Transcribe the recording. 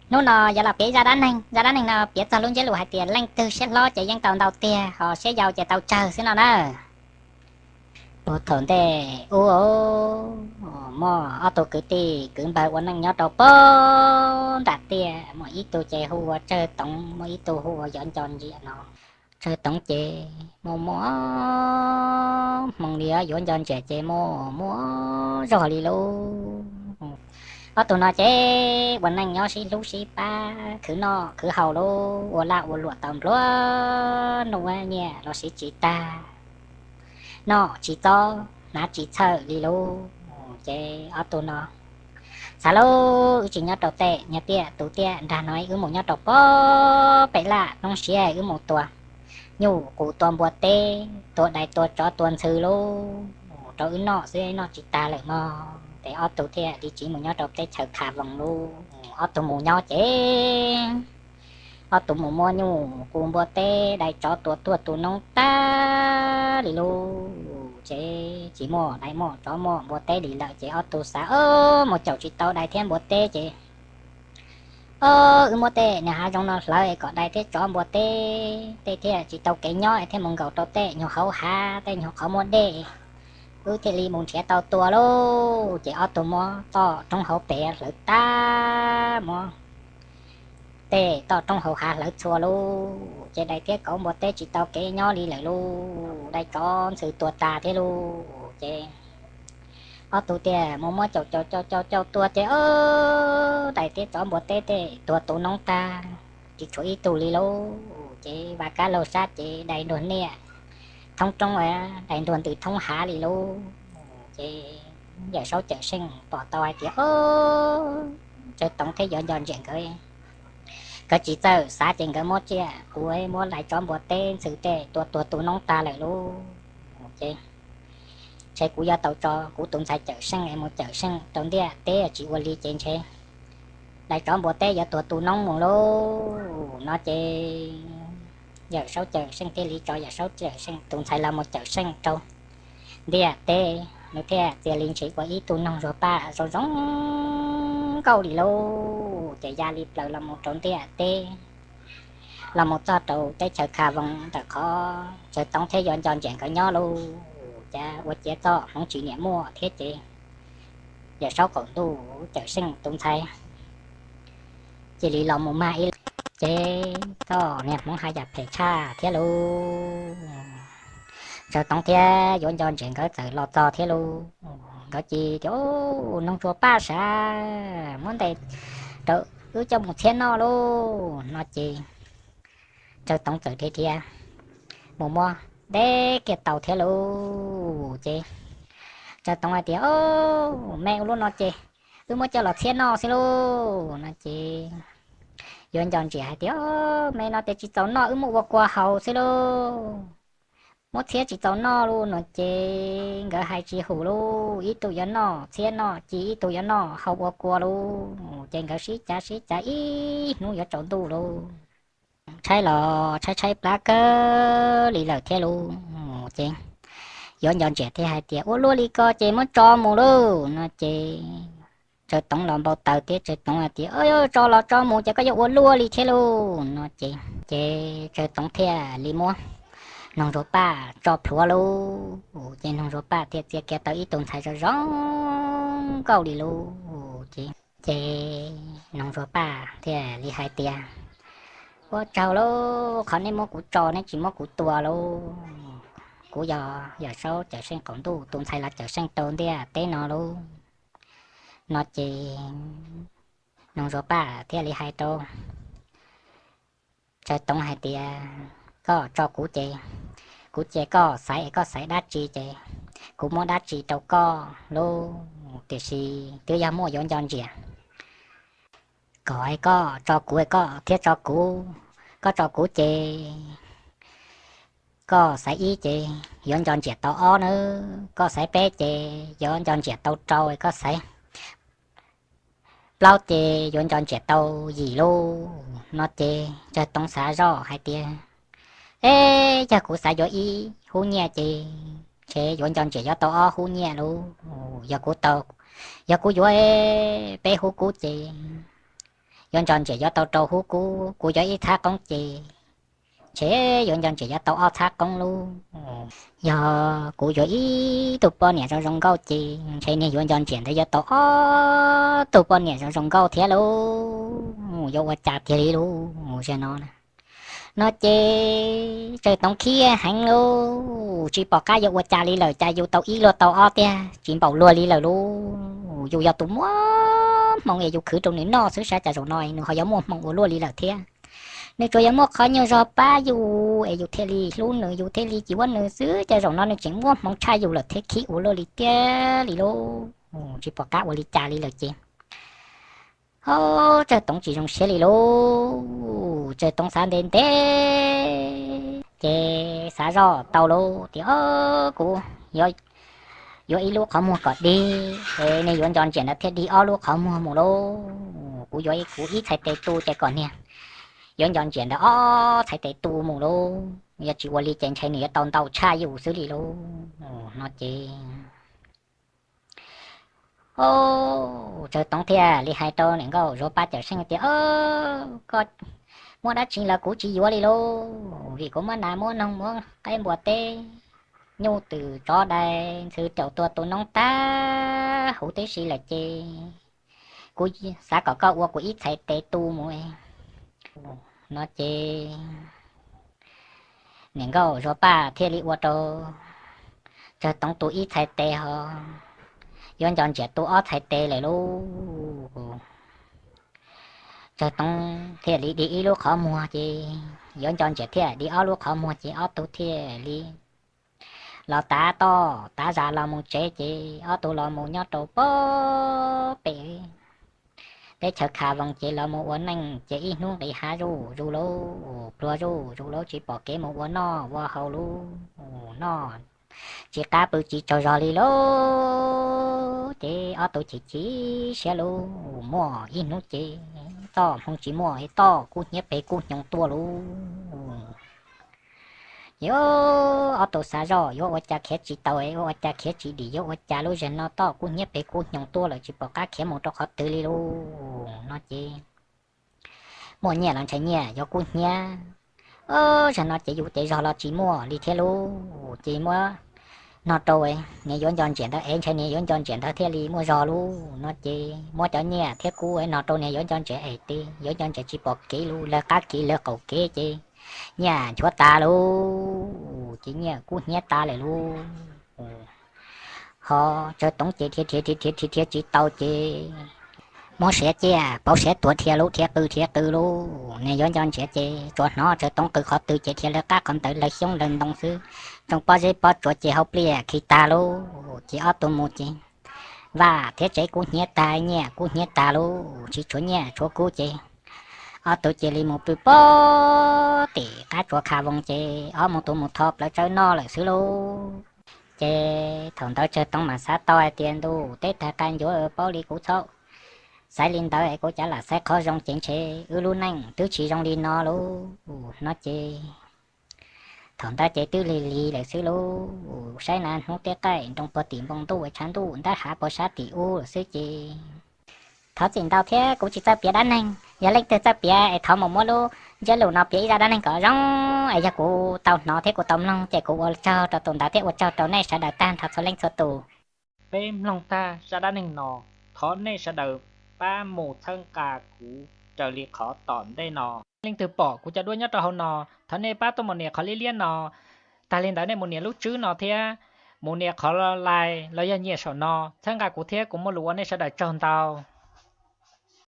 Hnub no yuav los piav zaj dab neeg, zaj dab neeg no piav txog lub ntsiab lus hais tias leej twg siab hlob ces yeej tau ntau tiag, ho siab yau ces tau tsawg xwb no na. Puag thaum ntej ub, muaj ob tug kwv tij kwv npawg ua neej nyob rau puag nram tiaj, muaj ib tug ces hu ua Tsawg Toov, muaj ib tug hu ua Yuav Nco Ntsiam no. Tsawg Toov ces muaj muaj hmoo li, Yuav Nco Ntsiam ces muaj muaj zog li lauj. Ob tug no ces ua neej nyob sib hlub sib pab, khwv noj khwv haus lauj, ua laj ua luam tau nplua nuj, nyiaj los siv tsis tag, noj tsis txob hnav tsis txhawj li lauj. Ces ob tug no xav lauj, wb tsis nyob rau tej nyuag tiaj tus tiaj nrag no, wb mus nyob rau puag pem laj hnub siab, wb mus tua nyuj qus tua npua teb, tua dais tua tsov tua ntxhw lauj, rau wb noj xwb, noj tsis tag lawm mog. Ces ob tug thiaj li tsiv mus nyob rau teb chaws Kha Voos lauj. Ob tug mus nyob ces ob tug mus muab nyuj qus npua teb dais tsov tua tuag tu noob tag li lauj. Ces tsis muaj dais muaj tsov muaj npua teb li lawm ces ob tug xav, mus caum tsis tau dais thiab npua teb ces, o, wb muab tej niag hav zoov no hlawv kom dais thiab tsov npua teb tej thiaj tsis tau kev nyob thiaj mus nkaum rau tej nyuag hauv hav tej nyuag qhov muaj dej, wb thiaj li mus nrhiav tau tua lauj. Ces ob tug muab toj roob hauv pes hlawv tag, muab tej toj roob hauv hav hlawv txhua lauj. Ces dais thiab kauv npua teb tsis tau kev nyob li lawm lauj, dais tsov ntxhw tua tag thiab lauj. Ces ob tug thiaj mus muab caum caum caum caum caum tua ces, o, dais thiab tsov npua teb tej tuag tu noob tag, tsis tshuav ib tug li lauj. Ces vam kab laug sab ces dais ntuag niaj thoob roob, dais ntuag ntws thoob hav li lauj. Ces Yawm Saub Cawm Seej pom tau hais tias, o, Tsawg Toov thiab Yuav Nco Ntsiam nkawd, nkawd tsis txawj xav ces nkawd muab tsiaj qus muab dais tsov npua teb ntxhw tej tua tuag tu noob tag lawm lauj. Ces ntshe kuv yuav tau tso kuv tus ntxhais Cawm Seej es mus cawm seej rau ntiaj teb, tsis ua li ces ntshe dais tsov npua teb yuav tuag tu noob mus lauj. No ces Yawm Saub Cawm Seej thiaj li tso Yawm Saub Cawm Seej tus ntxhais los mus cawm seej rau ntiaj teb, nws thiaj txia li ntsib ua ib tug noog zuag paj zoo zoo nkauj li lauj. Ces ya li plaws los mus rau ntiaj teb, los mus txog rau teb chaws Kha Voos ntawm qhov Tsawg Toov thiab Yuav Nco Ntsiam nkawd nyob lauj. Ces ua ciav txoj hmoov tsis niam muaj thiab ces Yawm Saub Qaum Ntuj Cawm Seej tus ntxhais cia li los mus mag ib lawm. Ces txoj niag hmoov haj yam phem tshaj thiab lauj. Tsawg Toov thiab Yuav Nco Ntsiam nkawd txawm los txog thiab lauj. Nkawd cia li tias, noog zuag paj sav, muab ntes rau wb coj mus txhiab noj lauj. No ces Tsawg Toov txawm dhia dhia mus muab ntes kiag tau thiab lauj. Ces Tsawg Toov hais tias, me ua luaj no ces wb muab coj los txhiab noj xwb lauj. No ces Yuav Nco Ntsiam hais tias, me no ces tsis txaus noj, wb muab ua kua haus xwb lauj. Muab txhiab tsis txaus noj lauj. No ces nkawd hais tsis haum lauj, ib tug yuav noj txhiab noj ci, ib tug yuav noj hau ua kua lauj. Ces nkawd sib cav sib cav ib hnub yuav tsaus ntuj lauj. Tshaib los tshaib tshaib plab kawg li lawm thiab lauj. Ces Yuav Nco Ntsiam thiaj hais tias, ua luaj li ko ces muab tso mus lauj. No ces Tsawg Toov los npau taws thiab, Tsawg Toov hais tias, tso los tso mus ces koj yuav ua luaj li thiab lauj. No ces, ces Tsawg Toov thiaj li muab noog zuag paj tso plhuav lauj. Ces noog zuag paj thiaj txia kiag tau ib tug ntxhais zoo zoo nkauj li lauj. Ces, ces noog zuag paj thiaj li hais tias, ua tsaug lauj, qhov neb muab kuv tso, neb tsis muab kuv tua lauj. Kuv yog Yawm Saub Cawm Seej Qaum Ntuj tus ntxhais los cawm seej rau ntiaj teb no lauj. No ces noog zuag paj thiaj li hais rau Tsawg Toov hais tias, koj tso kuv ces, kuv ces koj xaiv es koj xaiv dab tsi ces kuv muab dab tsi rau koj lauj. Tiam sis twb yog muaj Yuav Nco Ntsiam kom koj tso kuv, koj thiaj tso kuv. Koj tso kuv ces koj xaiv ib ces Yuav Nco Ntsiam tau ob nawb, koj xaiv peb ces Yuav Nco Ntsiam tau rau, koj xaiv plaub ces Yuav Nco Ntsiam tau yim lauj. No ces Tsawg Toov xav zoj hais tias, e, yog kuv xav yuav ib hub nyiaj ces ntshe Yuav Nco Ntsiam yuav tau ob hub nyiaj lauj. Yog kuv tau, yog kuv yuav peb hub kub ces Yuav Ntsos Ntsias yuav tau rau hub kub, kuv yuav ib txhab qoob ces ntshe Yuav Ntsos Ntsias yuav tau ob txhab qoob lub. Yog kuv yuav ib tug poj niam zoo zoo nkauj ces ntshe niag Yuav Ntsos Ntsias ntawd yuav tau ob tug poj niam zoo zoo nkauj thiab lauj. Yuav ua cas tiag li lauj, zaum no. No ces Tsawg Toov khiav heev lauj, tsis pom qab yuav ua cas li lawm, cas yus tau ib luag tau ob tiag, tsis npaum luag li lawm lauj. Yus yog tus muaj hmoo es yus khwv rau nws noj xwb, saib cas zaum no nws ho yuav muaj hmoo ua luaj li lawm thiab. Nws tsuas yog muaj qhov nyuag zog pab yus es yus thiaj li hlub nws, yus thiaj li cim ua nws xwb, cas zaum no nws tseem muaj hmoo tshaj yus lawm thiab, khib ua luaj li tiag li lauj. Tsis pom qab ua li cas li lawm ces, o, Tsawg Toov tsis zoo siab li lauj. Tsawg Toov xav ntev ntev ces xav zoj tau lauj tias, o, kuv yuav ib lub qhov muag kom dig es niag Yuav Ntsos Ntsias ntawd thiaj dig ob lub qhov muag mus lauj. Kuv yuav kuv ib txhais tes tu ces kom niag Yuav Ntsos Ntsias ntawd ob txhais tes tu mus lauj. Yog tsis ua li ces ntshe nws yuav tau ntau tshaj yus xwb li lauj. No ces Tsawg Toov thiaj li hais rau niam nkauj Zuag Paj Cawm Seej tias, o, koj muaj dab tsi los kuv tsis yuav li lauj, vim kuv muab nas muab noog muab qaib npua teb, nyuj twm tsov dais ntxhw caum tuag tu noob tag huv tib si lawm ces kuv xav kom koj ua kuv ib txhais tes tu mus. No ces niam nkauj Zuag Paj thiaj li ua rau Tsawg Toov tu ib txhais tes ho Yuav Ntsos Ntsias tu ob txhais tes lawm lauj. Tsawg Toov thiaj li dig ib lub qhov muag ces Yuav Ntsos Ntsias thiaj dig ob lub qhov muag ces ob tug thiaj li los tav toj tav zag los mus tsev ces ob tug los mus nyob rau pem teb chaws Kha Voos ces los mus ua neej ces ib hnub nqis hav zuj zus lauj, pluag zuj zus lauj, tsis pom kev mus ua noj ua haus lauj, noj tsis qab pw tsis tsaug zog li lauj. Ces ob tug chim chim siab lauj, muaj ib hnub ces txoj hmoo tsis muaj toj kub hnyiab pes kub hnyoo tuaj lauj. Ces ob tug xav zoj yuav ua cas khiav tsis tau, ua cas khiav tsis dim, yuav ua cas lub zag no toj kub hnyiab pes kub hnyoo tuaj lawm tsis pom qab khiav mus rau qhov twg li lauj. No ces muaj nyiaj los ntshai nyiaj yuav kub hnyiab. Zag no ces yus ces zog los tsis muaj li thiab lauj, ces muab no rau niag Yuav Ntsos Ntsias ntawd es ntshe niag Yuav Ntsos Ntsias ntawd thiaj li muaj zog lauj. No ces muab cov nyiaj thiab kub no rau niag Yuav Ntsos Ntsias es tis Yuav Ntsos Ntsias tsis pom kev lauj, lawg qab kev lawg qaum kev ces nyiaj nchuav tas lauj, ces nyiaj kub hnyiab tas lawm lauj. Ho Tsawg Toov ces dhia dhia dhia dhia dhia tsis tau ces muab siav ciaj pauv siav tuag dhia lauj, dhia qw dhia qw lauj. Niag Yuav Ntsos Ntsias ces tsuas hnov Tsawg Toov qw qhov twg ces dhia lawv qab qhov ntawd lawv xyoob lawv ntoo xwb. Tsoo pob zeb pob tsuas ces hauv pliaj khi tag lauj, ces ob tug mus ces vaj thiab tsev kub hnyiab tag, nyiaj kub hnyiab tag lauj, tsis tshuav nyiaj tshuav kub ces ob tug cia li mus pw pob tim qab tsuas Kha Voos ces ob mus tus mus tho plawv tsawb noj lawm xwb lauj. Ces thaum ntawd Tsawg Toov mam xav tau hais tias ntuj, teb tag qab ncuav paub li kuv txhob xaiv li ntawd es kuv cav lam xaiv qhov zoo ces ntshe wb lub neej twb tsis zoo li no lauj. No ces thaum ntawd ces twb lig lig lawm xwb lauj, saib na hnub teb qaij nroo puag tim npoo ntuj, tshav ntuj ntab hav puag sab tim ub lawm xwb ces thov txim ntau thiab kuv tsis txawj piav dab neeg, yog leej twg txawj piav es thov mus muab lub ntsiab lus no piav ib zaj dab neeg kom zoo es yog kuv tau hnov thiab kuv tau mloog ces kuv ua tsaug rau tus ntawd thiab ua tsaug rau nej sawv daws tag nrho txhua leej txhua tus. Peb mloog tag zaj dab neeg no, thov nej sawv daws pab mus txhawb nqa kuv raws li qhov tom ntej no. Leej twg pom kuv cov duab nyob rau hauv no, thov nej pab tuaj mus nias qhov liab liab no. Tag li ntawd nej mus nias lub tswb no thiab mus nias qhov like los yog nyiam saum no txhawb nqa kuv thiab kuv muaj lus ua nej sawv daws tsaug ntau.